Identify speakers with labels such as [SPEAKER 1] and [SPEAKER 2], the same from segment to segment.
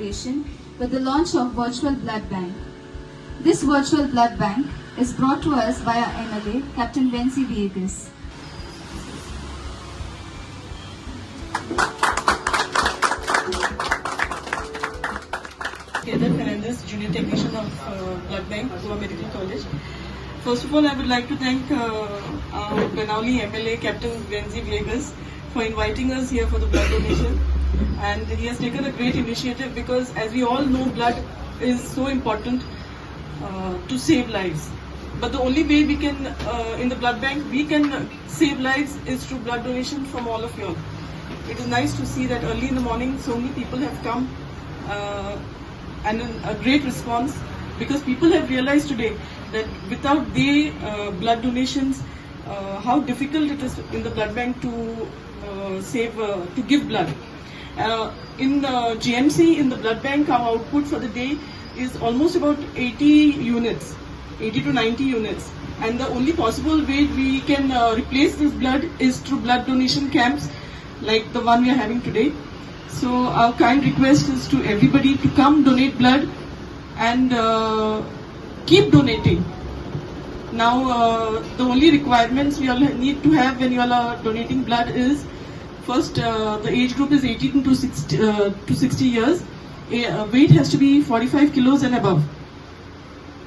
[SPEAKER 1] Foundation with the launch of Virtual Blood Bank. This virtual blood bank is brought to us by our MLA, Captain Venzy Viegas.
[SPEAKER 2] Kedar Fernandez, Junior Technician of Blood Bank, Goa Medical College. First of all, I would like to thank our Benaulim MLA, Captain Venzy Viegas, for inviting us here for the blood donation. And he has taken a great initiative because, as we all know, blood is so important to save lives. But the only way we can, in the blood bank, we can save lives is through blood donation from all of you all. It is nice to see that early in the morning so many people have come and a great response, because people have realized today that without their blood donations, how difficult it is in the blood bank to save, to give blood. In the GMC, in the blood bank, our output for the day is almost about 80 units, 80 to 90 units. And the only possible way we can replace this blood is through blood donation camps like the one we are having today. So our kind request is to everybody to come donate blood and keep donating. Now the only requirements we all need to have when you all are donating blood is, first, the age group is 18 to 60 years. Weight has to be 45 kilos and above.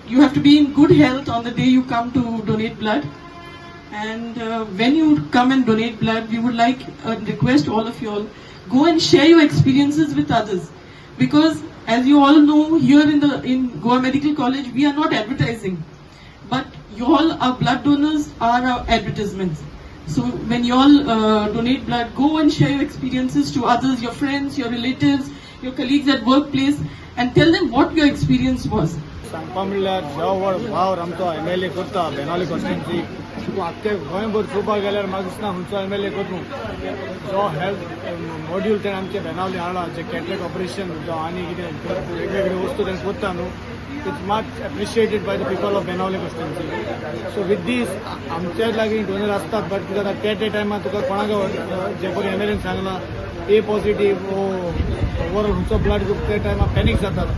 [SPEAKER 2] You have to be in good health on the day you come to donate blood. And when you come and donate blood, we would like request all of you all, go and share your experiences with others. Because as you all know, here in Goa Medical College, we are not advertising. But you all, our blood donors, are our advertisements. So when you all donate blood, go and share your experiences to others, your friends, your relatives, your colleagues at workplace, and tell them what your experience was.
[SPEAKER 3] सांगपा म्हणल्यार जो व्हड वावर आमचो M L A करता Benaulim constituency, तुका आख्खे गोंयभर चोवपाक गेल्यार म्हाका दिसना खंयचो एम एल ए करता. जो हेल्थ मॉड्यूल तेणें आमचे बेनावली हाडला, जे कॅटरेक्ट ऑपरेशन जावं आनी कितें वेगवेगळे वस्तू तेणें करता न्हू, it's much appreciated by the people of Benaulim constituency. So with this, आमचे लागीं डोनर आसतात, बट कितें जाता, त्या त्या टायमार तुका कोणाक, जे पळय एम एल एन सांगलां, ए पॉझिटीव ओ ओवरऑल खंयचो ब्लड ग्रुप, त्या टायमार पॅनीक जातात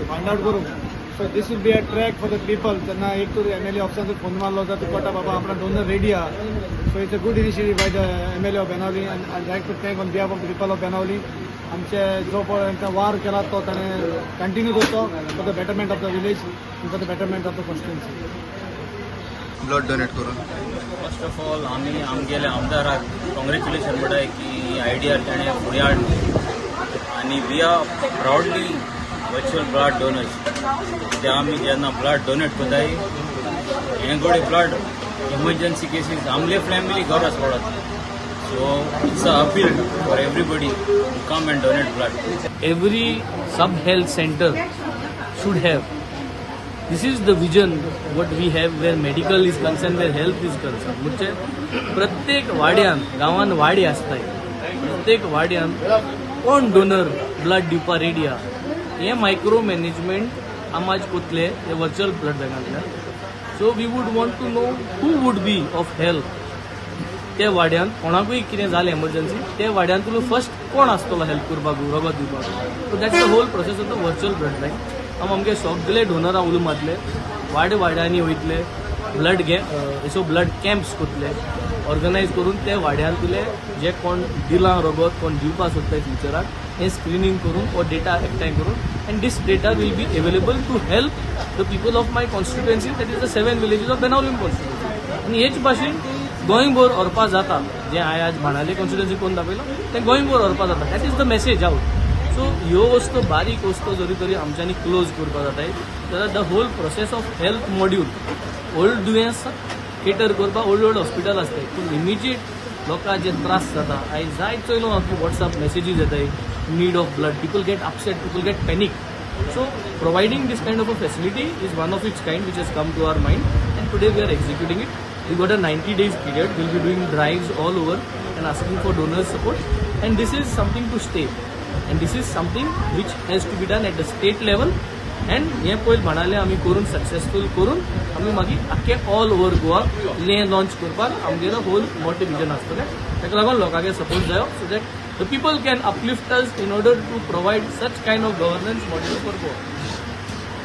[SPEAKER 3] फायंड आउट करूंक. So this will be a track for the people. तेन्ना एक तर एम एल ए ऑफिसान फोन मारलो जाल्यार तुका कळटा, बाबा आपणा डोनर रेडी आहा. So it's a good initiative by the MLA of Benaulim and I like to thank on behalf of the people of Benaulim. आमचे जो पळय तांकां वावर केला तो ताणें कंटिन्यू करचो for the betterment of the village, for the betterment of the constituency.
[SPEAKER 4] Blood donate करून.
[SPEAKER 5] फर्स्ट ऑफ ऑल, आमी आमगेल्या आमदाराक कॉंग्रेच्युलेशन म्हणटाय की ही आयडिया ताणें फुडें हाडली आनी we are proudly virtual blood donors. ते आमी जेन्ना ब्लड डोनेट करताय, हें घोडे ब्लड इमर्जन्सी केसीस आमले फॅमिली गरज पडत. So it's a appeal for everybody to come and donate blood.
[SPEAKER 6] Every sub health center should have. This is the vision what we have where medical is concerned, where health is concerned. म्हणजे प्रत्येक वाड्यान, गांवान वाडी आसताय, प्रत्येक वाड्यान कोण donor blood दिवपा ready आहा, हें मायक्रो मॅनेजमेंट आमी आज कोतले हे वर्च्युअल ब्लड बँकांतल्यान. So we would want to know who would be of help. त्या वाड्यान कोणाकूय कितें जालें एमर्जन्सी, त्या वाड्यांतलो फर्स्ट कोण आसतलो हेल्प करपाक, रगत दिवपाक. So that's the whole process of the virtual blood bank. आमी आमगे सगळे डोनरां उलो मारले, वाडे वाड्यांनी वयतले, ब्लड घे सो ब्लड कॅम्प्स करतले ऑर्गनायज करून, ते वाड्यांतले जे कोण दिलां रगत, कोण दिवपाक सोदताय फ्युचराक, हें स्क्रिनींग करून हो डेटा एकठांय करून, and this data will be available to help the people of my constituency, that is the seven villages of Benaulim constituency. आनी हेच भाशेन गोंयभर व्हरपा जाता. जें हांवें आज बाणावले कॉन्स्टिट्युएन्सी करून दाखयलो, तें गोंयभर व्हरपा जाता. That is the message out. So ह्यो वस्तू, बारीक वस्तू जरी तरी आमच्यांनी क्लोज करपा जाताय जाल्यार the whole process of health module, व्हड दुयेंस केटर करपाक व्हड व्हड हॉस्पिटल आसताय, पूण इमिजिएट लोकांक जे त्रास जाता, आयज जायत चोयलो म्हाका वॉट्सएप मॅसेजीस येताय, need of blood, people get upset, people get panic. So providing this kind of a facility is one of its kind which has come to our mind, and today we are executing it. We got a 90 days period. We'll be doing drives all over and asking for donors support. And this is something to stay. And this is something which has to be done at the state level. And हे पयर म्हणाले आमी करून successful करून आमी मागीर आख्खे all over Goa हें लॉन्च करपाक आमगेलो होल मोठें विजन आसतलें. ताका लागून लोकांक सपोर्ट जायो so that The people can uplift us in order to provide such kind of governance model for Goa.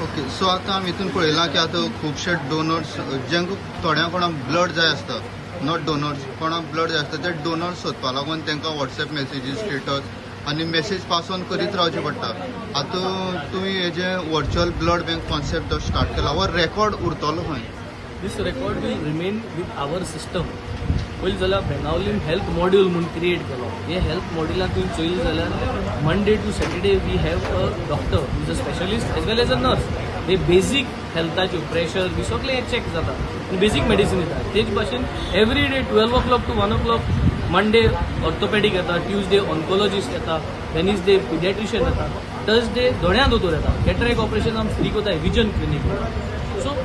[SPEAKER 4] Okay, so आतां आमी हितून पळयलां की आतां खुबशे डोनर्स जांकां थोड्या कोणाक ब्लड जाय आसता, not donors, कोणाक ब्लड जाय आसता, ते डोनर्स सोदपा लागून तांकां वॉट्सएप मॅसेजीस, स्टेटस आनी मॅसेज पास ऑन करीत रावचें पडटा. आतां तुमी हे जे वर्च्युअल ब्लड बँक कॉन्सेप्ट जो स्टार्ट केला, हो रेकॉर्ड उरतलो खंय?
[SPEAKER 6] This record will remain with our system. पयलीं जाल्यार बेनावलीम हेल्थ मॉड्यूल म्हूण क्रिएट केलो. हे हेल्थ मॉड्युलान तुमी चोयलें जाल्यार Monday to Saturday we have a doctor is a specialist as well as a nurse. हे बेजीक हेल्थाच्यो प्रेशर बी सगळें हें चॅक जाता आनी बेजीक मेडिसीन दिता. तेच भाशेन every day 12 o'clock to 1 o'clock, Monday orthopedic येता, ट्युजडे ऑन्कोलॉजिस्ट येता, वेनिसडे पिडियाट्रिशियन येता, थर्सडे दोळ्यां दोतोर येता, कॅटरेक्ट ऑपरेशन आमी फ्री करता, विजन क्लिनीक. सो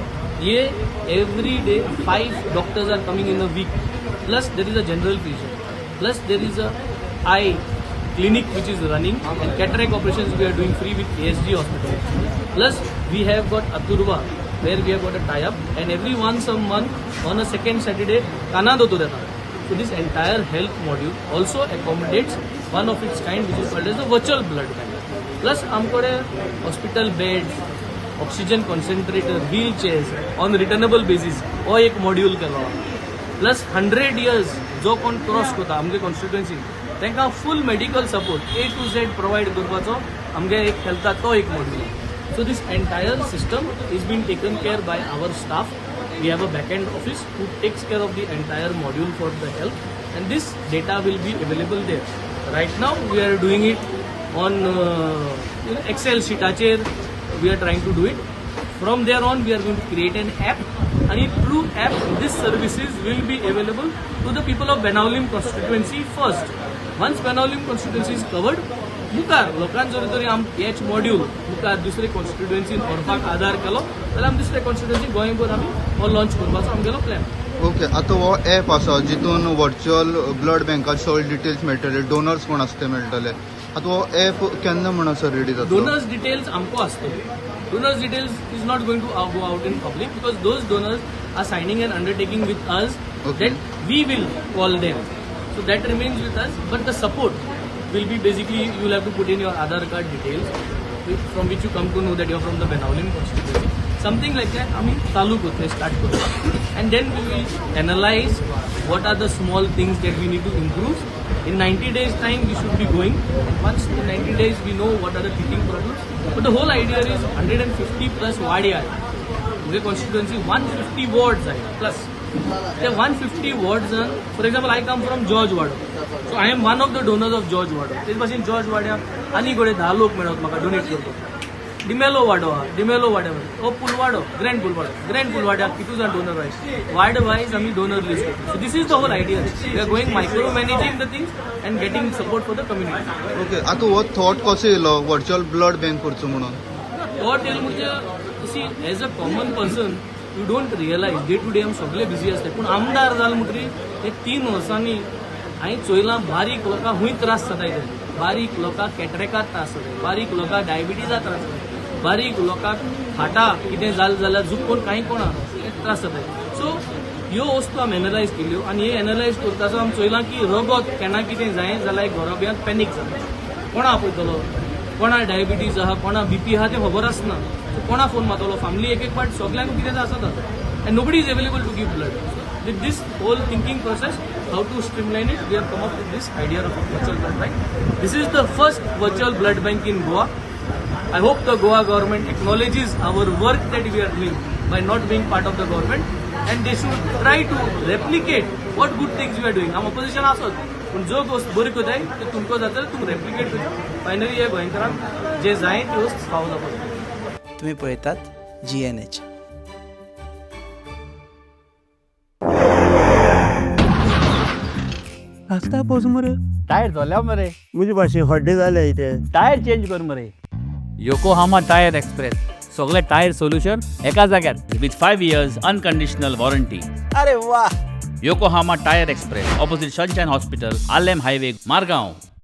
[SPEAKER 6] ये every day five doctors are coming in a week, plus there is a general physician, plus there is a eye clinic which is running, and cataract operations we are doing free with ASG hospital. Plus we have got Aturva, where we have got a tie-up, and every once a month on a second Saturday काना दोतोर येता. So this entire health module also accommodates one of its kind, which is called as the virtual blood bank. Plus आमकडे hospital beds, oxygen concentrator, wheel chairs on returnable basis हो एक module केलो. Plus hundred years जो कोण cross करता आमगे constituency, तांकां full medical support A to Z provide करपाचो आमगे एक हेल्था तो एक module. So this entire system is been taken care by our staff. We have a back end office who takes care of the entire module for the health, and this data will be available there. Right now we are doing it on Excel शीटाचेर we are trying to do it. From there on we are going to create an app, and through app this services will be available to the people of Benaulim constituency first. Once Benaulim constituency is covered, मुखार लोकांक जर तरी आम हेच module मुखार दुसरे कॉन्स्टिट्युएन्सीन व्हरपाक आदार केलो जाल्यार आमी दुसरे कॉन्स्टिट्युएन्सी गोंयभर आमी हो लॉन्च करपाचो आमगेलो प्लॅन.
[SPEAKER 4] ओके, आतां हो एप आसा जितून वर्च्युअल ब्लड बँकाचे सगळे डिटेल्स मेळटले, डोनर्स कोण आसा ते मेळटले, आतां हो एप केन्ना म्हणसर रेडी जातलो?
[SPEAKER 6] डोनर्स डिटेल्स आमकां आसतले. Donors details is not going to go out in public because those donors are signing an undertaking with us that we will call them. So that remains with us, but the support will be basically you will have to put in your Aadhaar card details, from which you come to know that you are from the Benaulim constituency. Something like that आमी चालू करतले, start करतले, and then we will analyze what are the small things that we need to improve. In 90 days time we should be going, and once in 90 days we know what are the teething problems. But the whole idea is 150 plus वाड्यार, म्हणजे constituency 150 wards आहे plus. त्या 150 वॉर्ड्सान, for example, I come from George वाडो, so I am one of the donors of George वाडो. तेच भाशेन George वाड्यार आनी कडेन 10 लोक मेळत म्हाका डोनेट करपाक. डिमेलो वाडो आहा, डिमेलो वाड्या, ओ पुलवाडो, ग्रँड पुलवाडो, ग्रँड पुलवाड्याक कितू जाण डोनर आहाय. वार्ड वायज आमी डोनर लिस्ट करता. So this is the whole idea. We are going micro managing the things and getting support for the community.
[SPEAKER 4] Okay, आतां हो थॉट कसो येयलो वर्च्युअल ब्लड बँक करचो म्हणून?
[SPEAKER 6] थॉट येयलो म्हणजे, see, as a common person you don't realize, day to day आमी सगळे बिजी आसता, पूण आमदार जाल म्हणटकीर हे 3 वर्सांनी हांवें चोयलां, बारीक लोकांक खूंय त्रास जाताय ते. बारीक लोकांक कॅटरेकाक त्रास जाताय, बारीक लोकांक डायबिटीजा त्रास जाताय, बारीक लोकांक हार्टा कितें जालें जाल्यार जुकोन कांय कोणा त्रास जाताय. सो ह्यो वस्तू आमी एनलायज केल्यो आनी हे एनलायज करता आमी चोयलां की रगत केन्ना कितें जाय जाल्यार घरोब्यांत पॅनीक जाता. कोणा आपयतलो, कोणा डायबिटीज आहा, कोणा बीपी आहा तें खबर आसना. सो कोणा फोन मारतलो? फॅमिली एक एक पाट सगल्यांक कितें आसता and nobody is available to give blood. With this whole thinking process, how to streamline it, we have come up with this idea of a virtual blood bank. This is the first virtual blood bank in Goa. I hope the Goa government acknowledges our work that we are doing by not being part of the government, and they should try to replicate what good things we are doing. आम opposition आसत पूण जो गोश्ट बरी करताय ते तुमकां जाता, तुमी रेप्लिकेट करता. फायनली हे गोंयकारांक जे जाय ती वस्त फावो जावपाक.
[SPEAKER 7] तुम्ही पळयतात जीएनएच.
[SPEAKER 8] आस्ता पोस मरे.
[SPEAKER 9] टायर जोल्या मरे.
[SPEAKER 8] म्हजे भाशेन हड्डे जाले इथे.
[SPEAKER 9] टायर चेंज कर मरे. योकोहामा टायर एक्सप्रेस, सगळे टायर सोल्युशन एका जाग्यार with 5 years unconditional warranty.
[SPEAKER 7] अरे वा!
[SPEAKER 9] Yokohama Tyre Express, opposite Sunshine Hospital, Arlem Highway, Margao.